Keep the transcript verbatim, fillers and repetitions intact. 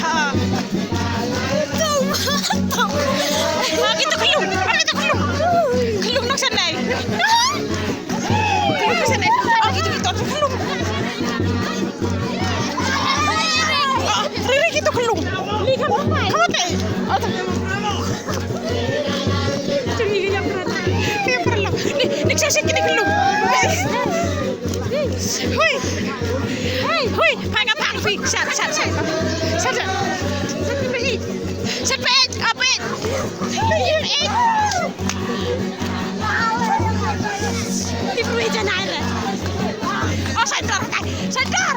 Ah. Tu. Tu. Ah, kito khyllung. Ah, kito khyllung. Khyllung nongshun dei. Khyllung nongshun dei. Ah, kito, kito, khyllung. Ah, Riri, kito khyllung. Khamte. Ah, tu. Ni, ni, ni, ni, khyllung. Hui. Hui. Hui. Phai ka phang phi. Shat, shat, shat. Shat, shat. Shat phi. Shat phi. Aphi. Phi phi janai re. Oh, center. Center.